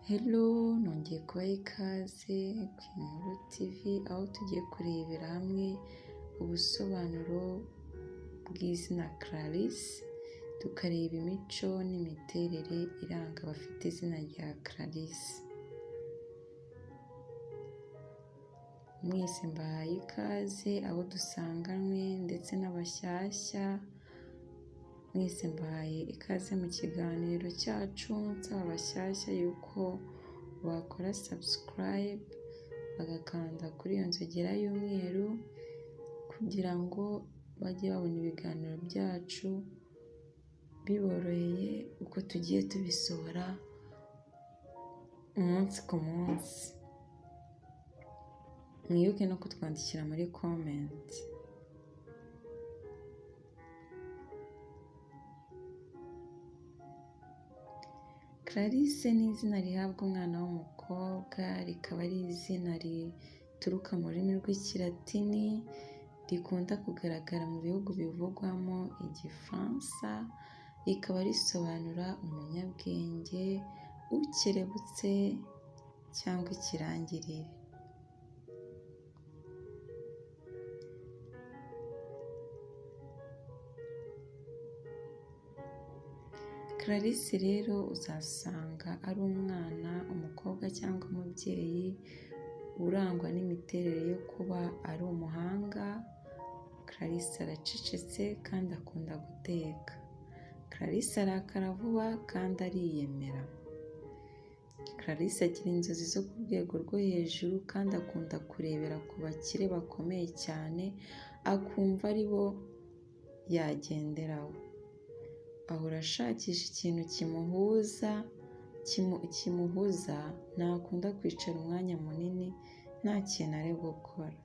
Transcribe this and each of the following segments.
Hello, nongeye kubaha ikaze ku Inkuru TV, aho tugiye kurebera hamwe ubusobanuro bw'izina Clarisse, tukareba imico n'imiterere iranga abafite izina rya Clarisse. Mwese mbahaye ikaze, abo dusanganywe ndetse n'abashyashya, mwese mbahaye ikaze mu kiganiro cyacu. Nsaba abashyashya yuko bakora subscribe, bagakanda kuri iyo nzogera y'umweru kugira ngo bajye babona ibiganiro byacu biboroheye uko tugiye tubisohora umunsi ku munsi. Mwibuke no kutwandikira muri comment. Clarisse ni izina rihabwa umwana w'umukobwa, rikaba ari izina rituruka mu rurimi rw'Ikilatini, rikunda kugaragara mu bihugu bivugwamo Igifaransa, rikaba risobanura umunyabwenge, ukerebutse cyangwa ikirangirire. Clarisse rero uzasanga ari umwana, umukobwa cyangwa umubyeyi urangwa n'imiterere yo kuba ari umuhanga. Clarisse aracecetse kandi akunda guteka. Clarisse arakara vuba kandi ariyemera. Clarisse agira inzozi zo ku rwego rwo hejuru kandi akunda kurebera ku bakire bakomeye cyane, akumva ari bo yagenderaho. Ahora ashakisha ikintu kimuhuza, ntakunda kwicara umwanya munini nta kintu ari gukora.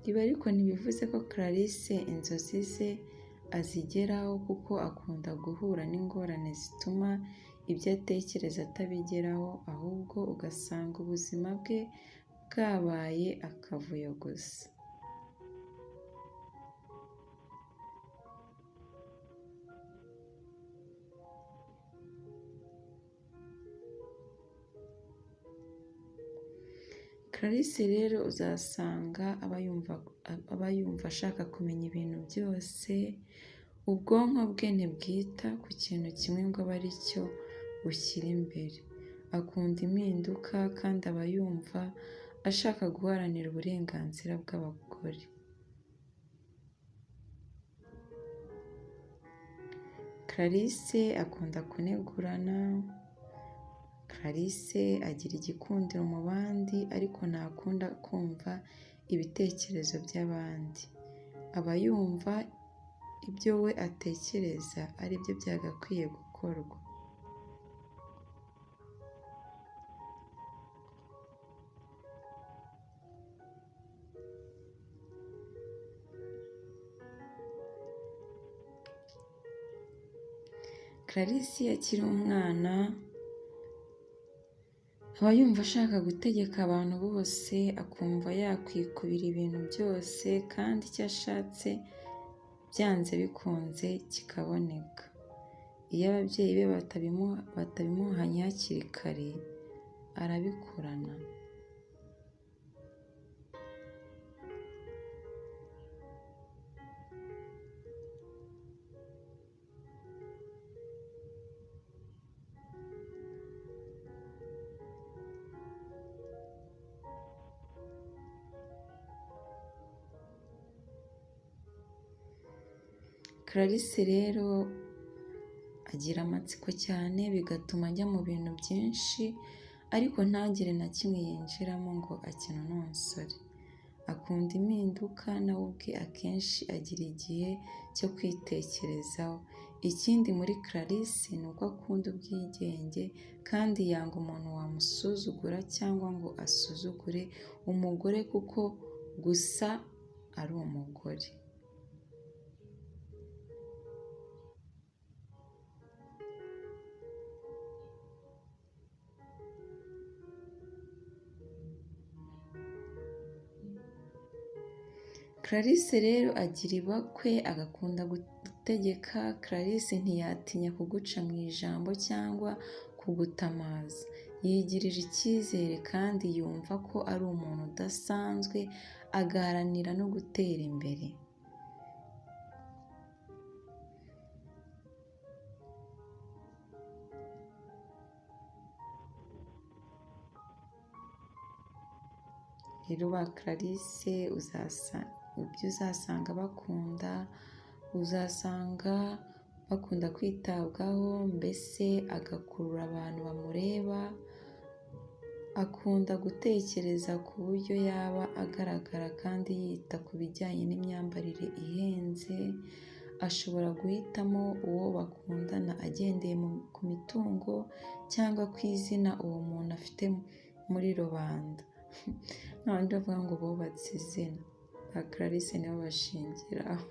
Ibi ariko ntibivuze ko Clarisse inzozi ze azigeraho, kuko akunda guhura n'ingorane zituma ibyo atekereza atabigeraho, ahubwo ugasanga ubuzima bwe bwabaye akavuyo gusa. Clarisse rero uzasanga aba yumva ashaka kumenya ibintu byose, ubwonko bwe ntibwita ku kintu kimwe ngo abe ari cyo bushyira imbere. Akunda impinduka kandi aba yumva ashaka guharanira uburenganzira bw'abagore. Clarisse akunda kunegurana. Clarisse agira igikundiro mu bandi ariko ntakunda kumva ibitekerezo by'abandi. Aba yumva ibyo we atekereza ari byo byagakwiye gukorwa. Clarisse iyo akiri umwana aba yumva ashaka gutegeka abantu bose, akumva yakwikubira ibintu byose kandi icyo ashatse byanze bikunze kikaboneka. Iyo ababyeyi be batabimuhanye hakiri kare, arabikurana. Clarisse rero agira amatsiko cyane, bigatuma ajya mu bintu byinshi ariko ntagire na kimwe yinjiramo ngo akinononsore. Akunda impinduka, nawe ubwe akenshi agira igihe cyo kwitekerezaho. Ikindi muri Clarisse ni uko akunda ubwigenge kandi yanga umuntu wamusuzugura cyangwa ngo asuzugure umugore kuko gusa ari umugore. Clarisse rero agira ibakwe, agakunda gutegeka. Clarisse ntiyatinya kuguca mu ijambo cyangwa kugutamaza. Yigirira icyizere kandi yumva ko ari umuntu udasanzwe, agaharanira no gutera imbere. Rero ba Clarisse ibyo uzasanga bakunda, uzasanga bakunda kwitabwaho, mbese agakurura abantu bamureba, akunda gutekereza ku buryo yaba agaragara kandi yita ku bijyanye n'imyambarire ihenze, ashobora guhitamo uwo bakundana agendeye ku mitungo cyangwa ku izina uwo muntu afite muri rubanda. N'abandi bavuga ngo bubatse izina, ba Clarisse nibo bashingiraho.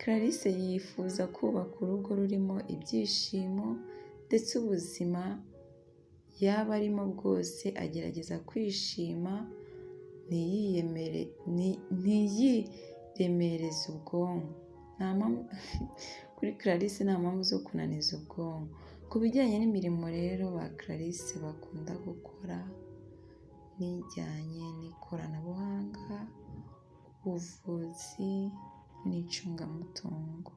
Clarisse yifuza kubaka urugo rurimo ibyishimo ndetse ubuzima yaba arimo bwose agerageza kwishima, ntiyiremereze ubwonko. Kuri Clarisse nta mpamvu zo kunaniza ubwonko. Ku bijyanye n'imirimo rero ba Clarisse bakunda gukora n'ijyanye n'ikoranabuhanga, ubuvuzi n'icungamutungo.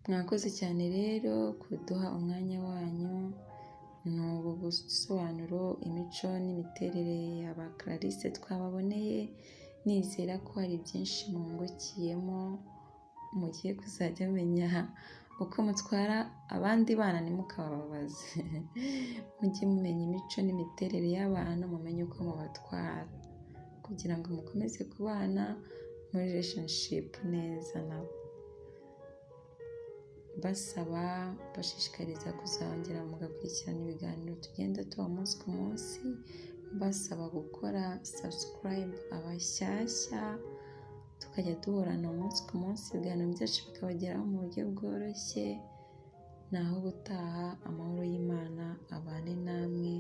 Mwakoze cyane rero kuduha umwanya wanyu, ni ubu busobanuro imico n'imiterere ya ba Clarisse twababoneye, nizera ko hari byinshi mwungukiyemo, mugiye kuzajya mumenya uko mutwara abandi bana ntimukabababaze. Mujye mumenya imico n'imiterere y'abantu, mumenye uko mubatwara kugira ngo mukomeze kubana muri relationship neza nabo. Basaba bashishikariza kuzongera mugakurikirana ibiganiro tugenda tuba umunsi ku munsi, basaba gukora subscribe abashyashya, tukajya duhorana umunsi ku munsi, ibiganiro byacu bikabageraho mu buryo bworoshye. Naho ubutaha, amahoro y'Imana abane namwe,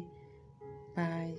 bye.